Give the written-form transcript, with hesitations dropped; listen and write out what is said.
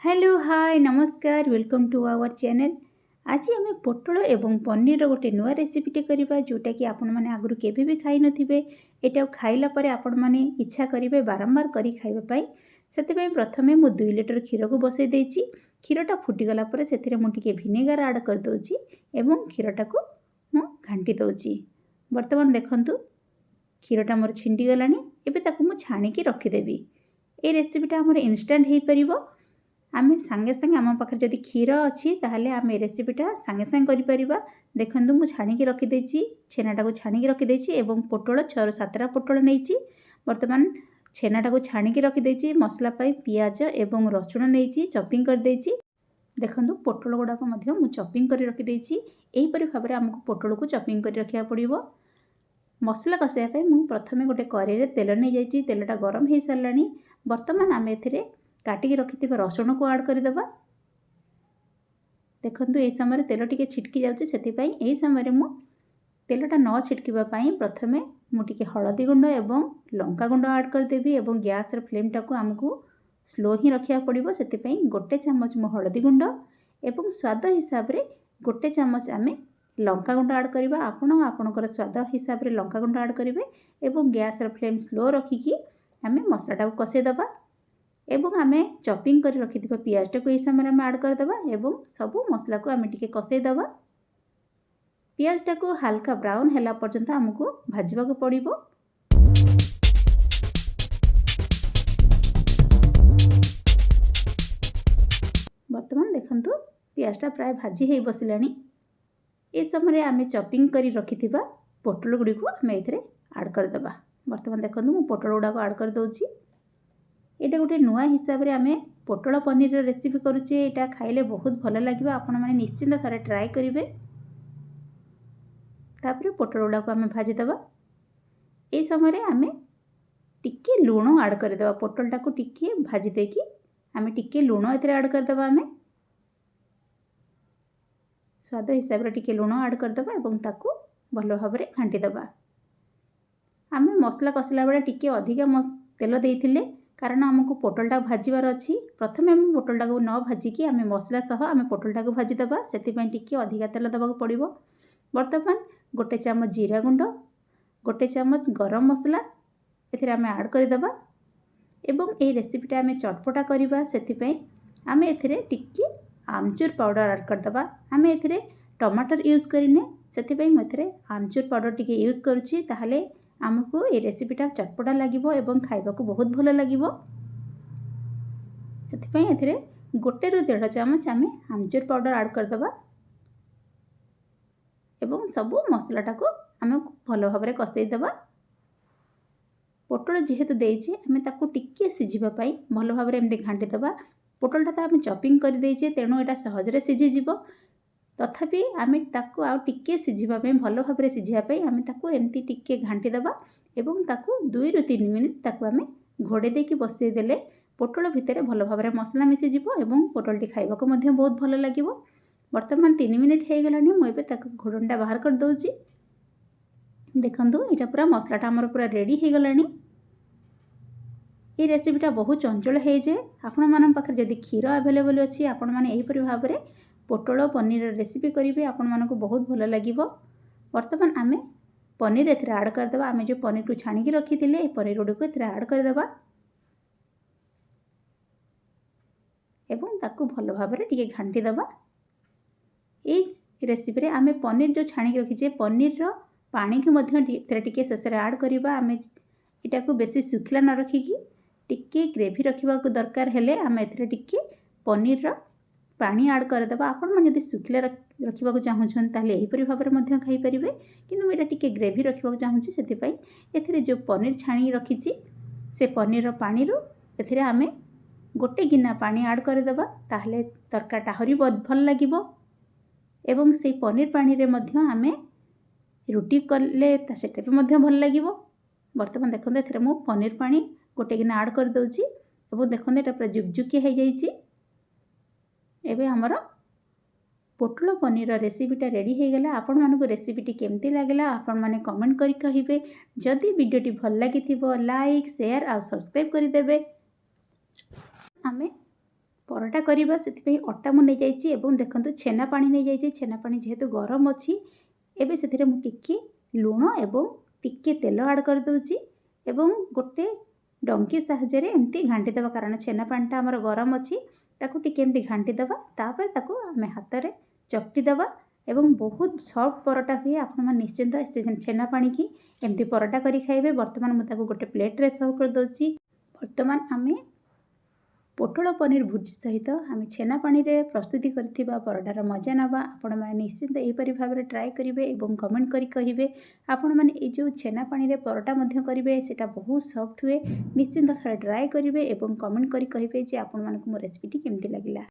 Hello, ହାଏ, ନମସ୍କାର। Welcome to our channel. ଆଜି ଆମେ ପୋଟଳ ଏବଂ ପନିରର ଗୋଟେ ନୂଆ ରେସିପିଟେ କରିବା, ଯେଉଁଟାକି ଆପଣମାନେ ଆଗରୁ କେବେ ବି ଖାଇନଥିବେ। ଏଇଟାକୁ ଖାଇଲା ପରେ ଆପଣମାନେ ଇଚ୍ଛା କରିବେ ବାରମ୍ବାର କରି ଖାଇବା ପାଇଁ। ସେଥିପାଇଁ ପ୍ରଥମେ ମୁଁ 2 ଲିଟର କ୍ଷୀରକୁ ବସାଇ ଦେଇଛି। କ୍ଷୀରଟା ଫୁଟିଗଲା ପରେ ସେଥିରେ ମୁଁ ଟିକେ ଭିନେଗାର ଆଡ଼୍ କରିଦେଉଛି ଏବଂ କ୍ଷୀରଟାକୁ ମୁଁ ଘାଣ୍ଟି ଦେଉଛି। ବର୍ତ୍ତମାନ ଦେଖନ୍ତୁ, କ୍ଷୀରଟା ମୋର ଛିଣ୍ଡିଗଲାଣି। ଏବେ ତାକୁ ମୁଁ ଛାଣିକି ରଖିଦେବି। ଏଇ ରେସିପିଟା ଆମର ଇନଷ୍ଟାଣ୍ଟ ହେଇପାରିବ। ଆମେ ସାଙ୍ଗେ ସାଙ୍ଗେ, ଆମ ପାଖରେ ଯଦି କ୍ଷୀର ଅଛି, ତାହେଲେ ଆମେ ଏ ରେସିପିଟା ସାଙ୍ଗେ ସାଙ୍ଗେ କରିପାରିବା। ଦେଖନ୍ତୁ, ମୁଁ ଛାଣିକି ରଖିଦେଇଛି, ଛେନାଟାକୁ ଛାଣିକି ରଖିଦେଇଛି ଏବଂ ପୋଟଳ 6ରୁ 7ଟା ପୋଟଳ ନେଇଛି। ବର୍ତ୍ତମାନ ଛେନାଟାକୁ ଛାଣିକି ରଖିଦେଇଛି। ମସଲା ପାଇଁ ପିଆଜ ଏବଂ ରସୁଣ ନେଇଛି, ଚପିଂ କରିଦେଇଛି। ଦେଖନ୍ତୁ, ପୋଟଳ ଗୁଡ଼ାକ ମଧ୍ୟ ମୁଁ ଚପିଂ କରି ରଖିଦେଇଛି। ଏହିପରି ଭାବରେ ଆମକୁ ପୋଟଳକୁ ଚପିଂ କରି ରଖିବାକୁ ପଡ଼ିବ। ମସଲା କଷାଇବା ପାଇଁ ମୁଁ ପ୍ରଥମେ ଗୋଟେ କରେଇରେ ତେଲ ନେଇଯାଇଛି। ତେଲଟା ଗରମ ହୋଇସାରିଲାଣି। ବର୍ତ୍ତମାନ ଆମେ ଏଥିରେ କାଟିକି ରଖିଥିବା ରସୁଣକୁ ଆଡ଼୍ କରିଦେବା। ଦେଖନ୍ତୁ, ଏହି ସମୟରେ ତେଲ ଟିକେ ଛିଟକି ଯାଉଛି। ସେଥିପାଇଁ ଏହି ସମୟରେ ମୁଁ ତେଲଟା ନ ଛିଟକିବା ପାଇଁ ପ୍ରଥମେ ମୁଁ ଟିକେ ହଳଦୀ ଗୁଣ୍ଡ ଏବଂ ଲଙ୍କା ଗୁଣ୍ଡ ଆଡ଼୍ କରିଦେବି ଏବଂ ଗ୍ୟାସ୍ର ଫ୍ଲେମ୍ଟାକୁ ଆମକୁ ସ୍ଲୋ ହିଁ ରଖିବାକୁ ପଡ଼ିବ। ସେଥିପାଇଁ ଗୋଟେ ଚାମଚ ମୁଁ ହଳଦୀ ଗୁଣ୍ଡ ଏବଂ ସ୍ୱାଦ ହିସାବରେ ଗୋଟେ ଚାମଚ ଆମେ ଲଙ୍କା ଗୁଣ୍ଡ ଆଡ଼୍ କରିବା। ଆପଣ ଆପଣଙ୍କର ସ୍ୱାଦ ହିସାବରେ ଲଙ୍କା ଗୁଣ୍ଡ ଆଡ଼୍ କରିବେ ଏବଂ ଗ୍ୟାସ୍ର ଫ୍ଲେମ୍ ସ୍ଲୋ ରଖିକି ଆମେ ମସଲାଟାକୁ କଷେଇଦେବା ଏବଂ ଆମେ ଚପିଂ କରି ରଖିଥିବା ପିଆଜଟାକୁ ଏହି ସମୟରେ ଆମେ ଆଡ଼୍ କରିଦେବା ଏବଂ ସବୁ ମସଲାକୁ ଆମେ ଟିକେ କଷେଇଦେବା। ପିଆଜଟାକୁ ହାଲକା ବ୍ରାଉନ୍ ହେଲା ପର୍ଯ୍ୟନ୍ତ ଆମକୁ ଭାଜିବାକୁ ପଡ଼ିବ। ବର୍ତ୍ତମାନ ଦେଖନ୍ତୁ, ପିଆଜଟା ପ୍ରାୟ ଭାଜି ହେଇ ବସିଲାଣି। ଏ ସମୟରେ ଆମେ ଚପିଂ କରି ରଖିଥିବା ପୋଟଳ ଗୁଡ଼ିକୁ ଆମେ ଏଥିରେ ଆଡ଼୍ କରିଦେବା। ବର୍ତ୍ତମାନ ଦେଖନ୍ତୁ, ମୁଁ ପୋଟଳ ଗୁଡ଼ାକ ଆଡ଼୍ କରିଦେଉଛି। ଏଇଟା ଗୋଟେ ନୂଆ ହିସାବରେ ଆମେ ପୋଟଳ ପନିରର ରେସିପି କରୁଛେ। ଏଇଟା ଖାଇଲେ ବହୁତ ଭଲ ଲାଗିବ। ଆପଣମାନେ ନିଶ୍ଚିନ୍ତ ଥରେ ଟ୍ରାଏ କରିବେ। ତାପରେ ପୋଟଳ ଗୁଡ଼ାକୁ ଆମେ ଭାଜିଦେବା। ଏହି ସମୟରେ ଆମେ ଟିକେ ଲୁଣ ଆଡ଼୍ କରିଦେବା। ପୋଟଳଟାକୁ ଟିକିଏ ଭାଜି ଦେଇକି ଆମେ ଟିକେ ଲୁଣ ଏଥିରେ ଆଡ଼୍ କରିଦେବା। ଆମେ ସ୍ୱାଦ ହିସାବରେ ଟିକେ ଲୁଣ ଆଡ଼୍ କରିଦେବା ଏବଂ ତାକୁ ଭଲ ଭାବରେ ଘାଣ୍ଟି ଦେବା। ଆମେ ମସଲା କଷିଲା ବେଳେ ଟିକେ ଅଧିକା ତେଲ ଦେଇଥିଲେ, କାରଣ ଆମକୁ ପୋଟଳଟା ଭାଜିବାର ଅଛି। ପ୍ରଥମେ ଆମେ ପୋଟଳଟାକୁ ନ ଭାଜିକି ଆମେ ମସଲା ସହ ଆମେ ପୋଟଳଟାକୁ ଭାଜିଦେବା। ସେଥିପାଇଁ ଟିକେ ଅଧିକା ତେଲ ଦେବାକୁ ପଡ଼ିବ। ବର୍ତ୍ତମାନ ଗୋଟେ ଚାମଚ ଜିରା ଗୁଣ୍ଡ, ଗୋଟେ ଚାମଚ ଗରମ ମସଲା ଏଥିରେ ଆମେ ଆଡ଼୍ କରିଦେବା ଏବଂ ଏହି ରେସିପିଟା ଆମେ ଚଟପଟା କରିବା, ସେଥିପାଇଁ ଆମେ ଏଥିରେ ଟିକିଏ ଆମଚୁର ପାଉଡ଼ର ଆଡ଼୍ କରିଦେବା। ଆମେ ଏଥିରେ ଟମାଟର ୟୁଜ୍ କରିନେ, ସେଥିପାଇଁ ମୁଁ ଏଥିରେ ଆମଚୁର ପାଉଡ଼ର ଟିକେ ୟୁଜ୍ କରୁଛି। ତାହେଲେ ଆମକୁ ଏ ରେସିପିଟା ଚଟପଟା ଲାଗିବ ଏବଂ ଖାଇବାକୁ ବହୁତ ଭଲ ଲାଗିବ। ସେଥିପାଇଁ ଏଥିରେ 1ରୁ 1.5 ଚାମଚ ଆମେ ଆମଚୁର ପାଉଡ଼ର ଆଡ଼୍ କରିଦେବା ଏବଂ ସବୁ ମସଲାଟାକୁ ଆମେ ଭଲ ଭାବରେ କଷେଇଦେବା। ପୋଟଳ ଯେହେତୁ ଦେଇଛେ, ଆମେ ତାକୁ ଟିକିଏ ସିଝିବା ପାଇଁ ଭଲ ଭାବରେ ଏମିତି ଘାଣ୍ଟି ଦେବା। ପୋଟଳଟା ତ ଆମେ ଚପିଂ କରିଦେଇଛେ, ତେଣୁ ଏଇଟା ସହଜରେ ସିଝିଯିବ। ତଥାପି ଆମେ ତାକୁ ଆଉ ଟିକିଏ ସିଝିବା ପାଇଁ, ଭଲ ଭାବରେ ସିଝିବା ପାଇଁ ଆମେ ତାକୁ ଏମିତି ଟିକିଏ ଘାଣ୍ଟି ଦେବା ଏବଂ ତାକୁ 2ରୁ 3 ମିନିଟ୍ ତାକୁ ଆମେ ଘୋଡ଼େଇ ଦେଇକି ବସେଇ ଦେଲେ ପୋଟଳ ଭିତରେ ଭଲ ଭାବରେ ମସଲା ମିଶିଯିବ ଏବଂ ପୋଟଳଟି ଖାଇବାକୁ ମଧ୍ୟ ବହୁତ ଭଲ ଲାଗିବ। ବର୍ତ୍ତମାନ 3 ମିନିଟ୍ ହେଇଗଲାଣି। ମୁଁ ଏବେ ତାକୁ ଘୋଡ଼ଣୀଟା ବାହାର କରିଦେଉଛି। ଦେଖନ୍ତୁ, ଏଇଟା ପୁରା ମସଲାଟା ଆମର ପୁରା ରେଡ଼ି ହେଇଗଲାଣି। ଏଇ ରେସିପିଟା ବହୁତ ଚଞ୍ଚଳ ହେଇଯାଏ। ଆପଣମାନଙ୍କ ପାଖରେ ଯଦି କ୍ଷୀର ଆଭେଲେବଲ୍ ଅଛି, ଆପଣମାନେ ଏହିପରି ଭାବରେ ପୋଟଳ ପନିର ରେସିପି କରିବେ, ଆପଣମାନଙ୍କୁ ବହୁତ ଭଲ ଲାଗିବ। ବର୍ତ୍ତମାନ ଆମେ ପନିର ଏଥିରେ ଆଡ଼୍ କରିଦେବା। ଆମେ ଯେଉଁ ପନିରକୁ ଛାଣିକି ରଖିଥିଲେ, ଏ ପନିର ଗୁଡ଼ିକୁ ଏଥିରେ ଆଡ଼୍ କରିଦେବା ଏବଂ ତାକୁ ଭଲ ଭାବରେ ଟିକେ ଘାଣ୍ଟି ଦେବା। ଏଇ ରେସିପିରେ ଆମେ ପନିର ଯେଉଁ ଛାଣିକି ରଖିଛେ, ପନିରର ପାଣିକୁ ମଧ୍ୟ ଏଥିରେ ଟିକେ ଶେଷରେ ଆଡ଼୍ କରିବା। ଆମେ ଏଟାକୁ ବେଶୀ ଶୁଖିଲା ନ ରଖିକି ଟିକେ ଗ୍ରେଭି ରଖିବାକୁ ଦରକାର ହେଲେ ଆମେ ଏଥିରେ ଟିକେ ପନିରର ପାଣି ଆଡ଼୍ କରିଦେବା। ଆପଣମାନେ ଯଦି ଶୁଖିଲା ରଖିବାକୁ ଚାହୁଁଛନ୍ତି, ତାହେଲେ ଏହିପରି ଭାବରେ ମଧ୍ୟ ଖାଇପାରିବେ। କିନ୍ତୁ ମୁଁ ଏଇଟା ଟିକେ ଗ୍ରେଭି ରଖିବାକୁ ଚାହୁଁଛି। ସେଥିପାଇଁ ଏଥିରେ ଯେଉଁ ପନିର ଛାଣିକି ରଖିଛି, ସେ ପନିରର ପାଣିରୁ ଏଥିରେ ଆମେ ଗୋଟେ ଗିନା ପାଣି ଆଡ଼୍ କରିଦେବା। ତାହେଲେ ତରକାରୀଟା ଆହୁରି ଭଲ ଲାଗିବ ଏବଂ ସେଇ ପନିର ପାଣିରେ ମଧ୍ୟ ଆମେ ରୁଟି କଲେ ସେଟା ବି ମଧ୍ୟ ଭଲ ଲାଗିବ। ବର୍ତ୍ତମାନ ଦେଖନ୍ତୁ, ଏଥିରେ ମୁଁ ପନିର ପାଣି ଗୋଟେ ଗିନା ଆଡ଼୍ କରିଦେଉଛି ଏବଂ ଦେଖନ୍ତୁ, ଏଇଟା ପୁରା ଜୁକଜୁକିଆ ହେଇଯାଇଛି। ଏବେ ଆମର ପୋଟଳ ପନିର ରେସିପିଟା ରେଡ଼ି ହେଇଗଲା। ଆପଣମାନଙ୍କୁ ରେସିପିଟି କେମିତି ଲାଗିଲା, ଆପଣମାନେ କମେଣ୍ଟ କରି କହିବେ। ଯଦି ଭିଡ଼ିଓଟି ଭଲ ଲାଗିଥିବ, ଲାଇକ୍, ସେୟାର ଆଉ ସବସ୍କ୍ରାଇବ୍ କରିଦେବେ। ଆମେ ପରଟା କରିବା। ସେଥିପାଇଁ ଅଟା ମୁଁ ନେଇଯାଇଛି ଏବଂ ଦେଖନ୍ତୁ, ଛେନା ପାଣି ନେଇଯାଇଛି। ଛେନା ପାଣି ଯେହେତୁ ଗରମ ଅଛି, ଏବେ ସେଥିରେ ମୁଁ ଟିକିଏ ଲୁଣ ଏବଂ ଟିକିଏ ତେଲ ଆଡ଼୍ କରିଦେଉଛି ଏବଂ ଗୋଟେ ଡଙ୍କି ସାହାଯ୍ୟରେ ଏମିତି ଘାଣ୍ଟି ଦେବା, କାରଣ ଛେନା ପାଣିଟା ଆମର ଗରମ ଅଛି। ତାକୁ ଟିକେ ଏମିତି ଘାଣ୍ଟି ଦେବା, ତାପରେ ତାକୁ ଆମେ ହାତରେ ଚକଟି ଦେବା ଏବଂ ବହୁତ ସଫ୍ଟ ପରଟା ହୁଏ। ଆପଣମାନେ ନିଶ୍ଚିନ୍ତ ଛେନା ପାଣିକି ଏମିତି ପରଟା କରି ଖାଇବେ। ବର୍ତ୍ତମାନ ମୁଁ ତାକୁ ଗୋଟେ ପ୍ଲେଟ୍ରେ ସର୍ଭ କରିଦେଉଛି। ବର୍ତ୍ତମାନ ଆମେ ପୋଟଳ ପନିର ଭୁର୍ଜି ସହିତ ଆମେ ଛେନା ପାଣିରେ ପ୍ରସ୍ତୁତି କରିଥିବା ପରଟାର ମଜା ନେବା। ଆପଣମାନେ ନିଶ୍ଚିନ୍ତ ଏହିପରି ଭାବରେ ଟ୍ରାଏ କରିବେ ଏବଂ କମେଣ୍ଟ କରି କହିବେ। ଆପଣମାନେ ଏଇ ଯେଉଁ ଛେନା ପାଣିରେ ପରଟା ମଧ୍ୟ କରିବେ, ସେଇଟା ବହୁତ ସଫ୍ଟ ହୁଏ। ନିଶ୍ଚିନ୍ତ ଥରେ ଟ୍ରାଏ କରିବେ ଏବଂ କମେଣ୍ଟ କରି କହିବେ ଯେ ଆପଣମାନଙ୍କୁ ମୋ ରେସିପିଟି କେମିତି ଲାଗିଲା।